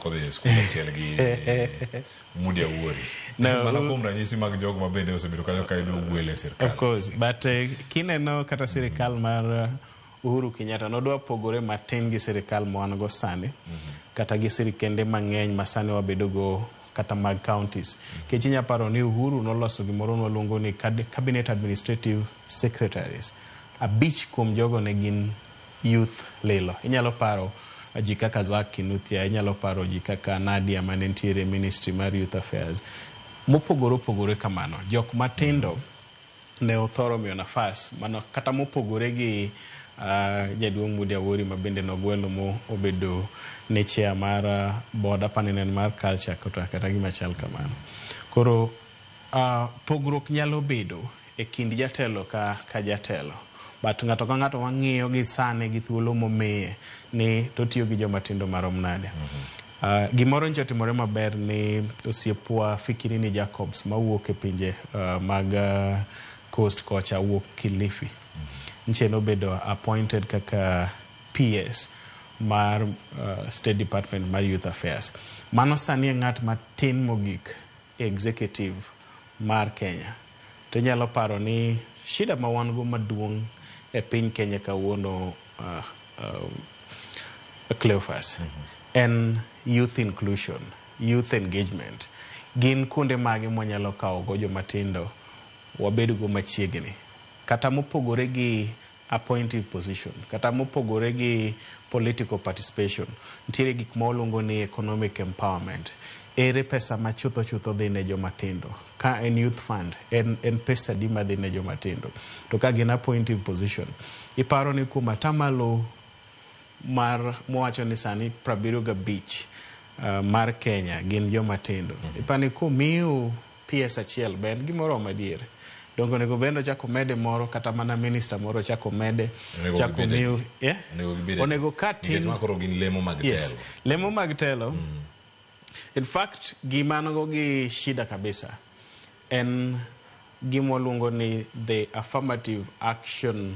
Odhi e skul achiel gi Moody Awuori. No. Mana kuom ranyisi mag jogo ma bende osebedo kanyo ka yudo gwel e sirkal. Of course, but kineno kata sirikal mar Uhuru Kenyatta nodwa pogore matin gi sirikal ma wan go sani, kata gi sirikende mang'eny ma sani wabedo go kata mag counties. Nikech inya paro ni Uhuru noloso gimoro nwaluongo ni Cabinet Administrative Secretaries. 5 kuom jogo ne gin youth lilo. Inyalo paro ji kaka Zack Kinuthia, inyalo paro ji kaka Nadia mane nitiere Ministry mar Youth Affairs. Mopogore opogore kamano, jok matindo ne othoro miyo nafas mano kata mopogore gi jaduong' Moody Awuori ma bende nogwelo mo obedo ne chair mar board, apani ne en mar culture kata gima chal kamano. Koro pogruok nyalo bedo e kind jatelo ka jatelo. But ng'ato ka ng'ato wang'iyo gi sane gi thuolo momiye ni to tiyo gi joma tindo marom nade. Gimoro nyicha otimore maber ni osiepwa Fikirini Jacobs mawuok e pinje mag Coast kocha wuok Kilifi. Nche nobedo appointed kaka PS mar State Department mar Youth Affairs. Mano sani e ng'at matin mogik e executive mar Kenya. To inyalo paro ni shida ma wan go maduong' e piny Kenya kawuono, Cleophas, en youth inclusion, youth engagement. Gin kuonde mage mwanyalo kawo go joma tindo wabed go machiegni, kata mopogore gi appointive position, kata mopogore gi political participation, nitiere gik ma waluongo ni economic empowerment. Ere pesa ma chutho chutho dhi ne joma tindo? Ka en youth fund, en pesa di madhi ne joma tindo? To ka gin appointive position, iparo ni kuom atamalo mar mwacho ni sani 75 mar Kenya gin joma tindo. Iparo ni komiu PS achiel be en gimoro adier? Donge onego bed ochako mede moro, kata mana minister moro ochako mede, Onego chako gibed miu, adi? Yeah? Onego gibed adi? Onego ka tin Nikech ma koro gin lemo mag Yes. telo. Lemo mag telo. In fact, gima an go gi shida kabisa en gima waluongo ni the affirmative action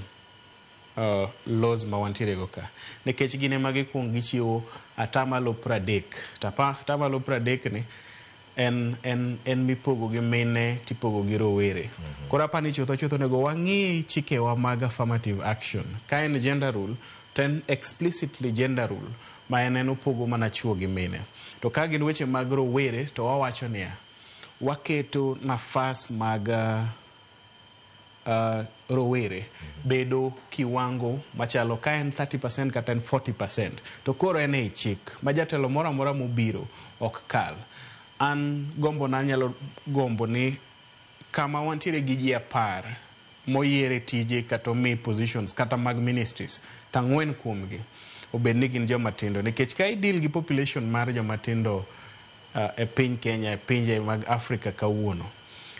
laws ma wantiere go ka. Nikech gin ema gikuong gichiwo atamalo 30. To atamalo 30 ni en mipogo gi mine tipogo gi rowere. Koro apani chutho chutho onego wang'i chikewa mag affirmative action. Ka en gender rule, to en explicitly gender rule ma en opogo mana chuo gi mine. To ka gin weche mag rowere to wawacho niya, waketo nafas mag rowere bedo kiwango machalo ka en 30% kata en 40%, to koro en ei chik ma jatelo moro amora mobiro ok kal. An gombo na nyalo gombo ni kama wantiere gi ji 10 moyiere tije kata omi positions kata mag ministries, to 4 kuomgi obed ni gin joma tindo, nikech ka i deal gi population mar joma tindo e piny Kenya, e pinje mag Afrika kawuono,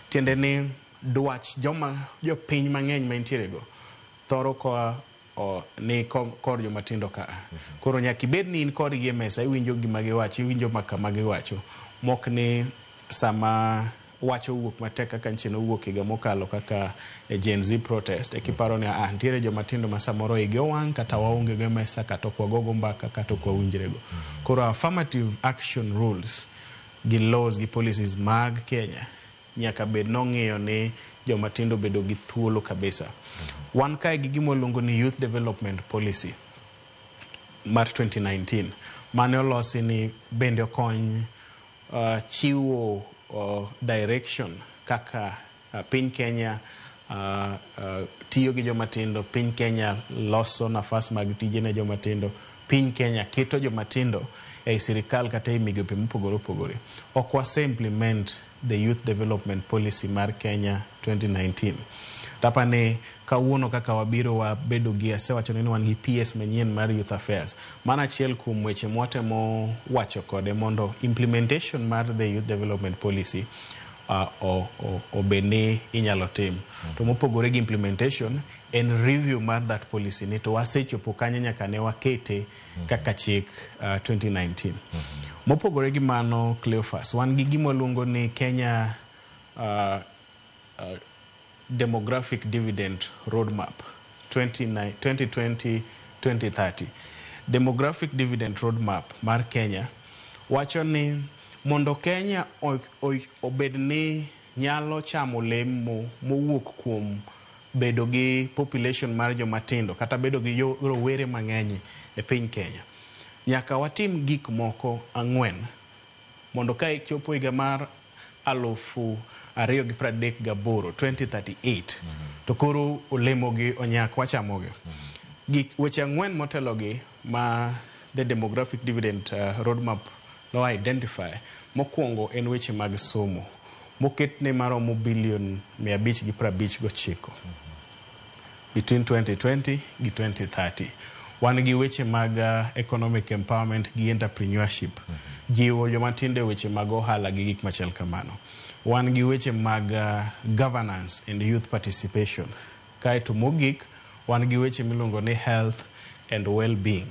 tiende ni dwach joma jopiny mang'eny ma intiere go thoro koa ni kor joma tindo ka. Koro nyaka ibed ni in kodgi e mesa, iwinjo gima giwacho, iwinjo kama giwacho, mok ni sama wach owuok matek kaka nche nowuok higa mokalo kaka e Gen Z protest, e kiparo ni nitiere joma tindo ma samoro igi owang' kata waonge go e mesa, kata ok wagogo mbaka, kata ok wawinjre go. Koro affirmative action rules gi laws gi policies mag Kenya nyaka bed nong'iyo ni joma tindo bedo gi thuolo kabisa. Wan kae gi gima waluongo ni Youth Development Policy mar 2019 mane olosi ni bende okony chiwo direction kaka piny Kenya tiyo gi joma tindo, piny Kenya loso nafas mag tije ne joma tindo, piny Kenya keto joma tindo ei sirikal kata ei migepe mopogore opogore. Ok wase implement the Youth Development Policy mar Kenya 2019. Tapani kawuono kaka wabiro wabedo gi, asewacho ni wan gi PS manyien mar Youth Affairs. Mano achiel kuom weche mwatemo wacho kode mondo implementation mar the Youth Development Policy obed ni inyalo tim. To mopogore gi implementation, en review mar that policy ni to wasechopo kanye nyaka ne wakete kaka chik 2019. Mopogore gi mano, Cleophas, wan gi gima waluongo ni Kenya Demographic Dividend Roadmap 2020-2030. Demographic Dividend Roadmap mar Kenya Wacho ni mondo Kenya obed ni nyalo chamo olemo mowuok kuom bedo gi population mar joma tindo kata bedo gi rowere mang'eny e piny Kenya, nyaka watim gik moko ang'wen mondo ka chopo higa mar 2038, 2038, to koro olemogi onyak, wachamogi. Gik weche ang'wen motelogi ma the demographic dividend roadmap no identify, mokwongo en weche mag somo moketne maromo bilion 559 between 2020 gi 2030. Wan gi weche mag economic empowerment gi entrepreneurship, jiwo joma tindo e weche mag ohala gi gik machal kamano. Wan gi weche mag governance and youth participation. Kaeto mogik, wan gi weche miluongo ni health and well-being.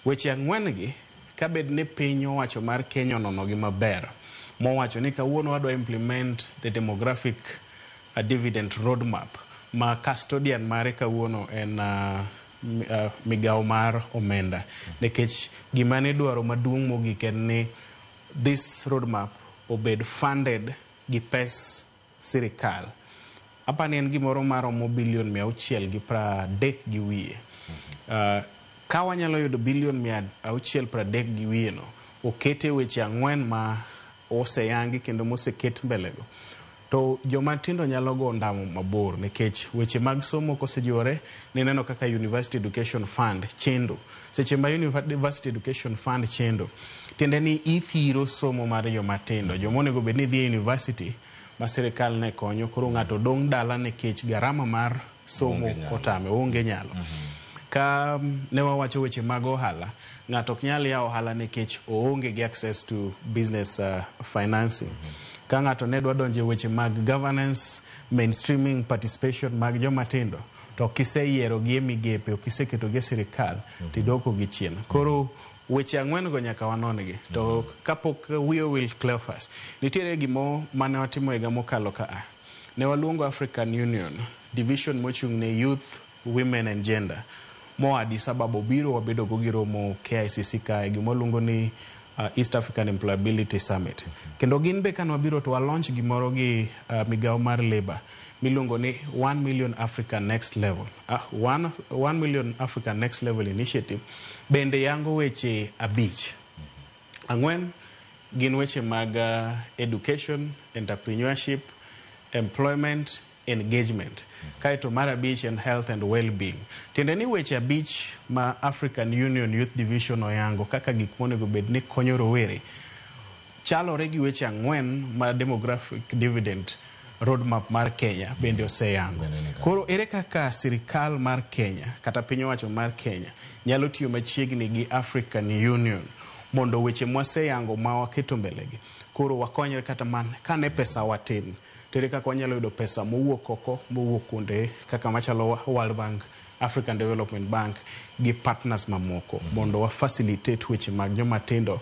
Weche ang'wen gi, kabed ni piny owacho mar Kenya ononogi maber, mowacho ni kawuono wadwa implement the demographic dividend roadmap, ma custodian mare kawuono en migawo mar omenda, nikech gima ne dwaro maduong' mogik en ni this roadmap obed funded gi pes sirikal. Apani en gimoro maromo bilion 630 gi wiye. Ka wanyalo yudo bilion 630 gi wiye no, okete weche ang'wen ma oseyangi kendo moseket mbelego, to joma tindo nyalo go ondamo mabor, nikech weche mag somo kosejiwore, nineno kaka University Education Fund chendo. Seche ma University Education Fund chendo, tiende ni ithiro somo mar joma tindo, joma onego bed ni dhi e university ma sirikal ne konyo, koro ng'ato dong' dala nikech garama mar somo Onge nyalo. otame, onge nyalo. Ka ne wawacho weche mag ohala, ng'ato ok nyal yawo ohala nikech oonge gi access to business financing. Ka ng'ato ne dwa donjo e weche mag governance, mainstreaming participation mag joma tindo, to ok iseyiero gi e migepe, ok iseketo gi e sirikal, tidwoko gi chien. Koro weche ang'wen go nyaka wanon gi. To kapok wiye owil, Cleophas, nitiere gimo mane watimo higa mokalo ka a ne waluongo African Union division mochung' ne youth, women and gender moa Addis Ababa, obiro wabedo go gi romo KICC kae, gima waluongo ni East African Employability Summit. Kendo gin be kane wabiro to wa launch gimoro gi migawo mar labor miluongo ni 1 million Africa Next Level, 1 million Africa Next Level Initiative. Bende yango weche abich, ang'wen gin weche mag education, entrepreneurship, employment, engagement, kaeto mar abich en health and well-being. Tiende ni weche abich ma African Union Youth Division oyango kaka gik monego bed ni konyo rowere chalore gi weche ang'wen ma demographic dividend roadmap mar Kenya bende oseyango. Bende ni kanyo. Koro ere kaka sirikal mar Kenya kata piny owacho mar Kenya nyalo tiyo machiegni gi African Union mondo weche mwaseyango ma waketo mbelegi koro wakonyre, kata man kane pesa watin, to ere kaka wanyalo yudo pesa mowuok oko, mowuok kuonde kaka machalo World Bank, African Development Bank gi partners mamoko, mondo wa facilitate weche mag joma tindo?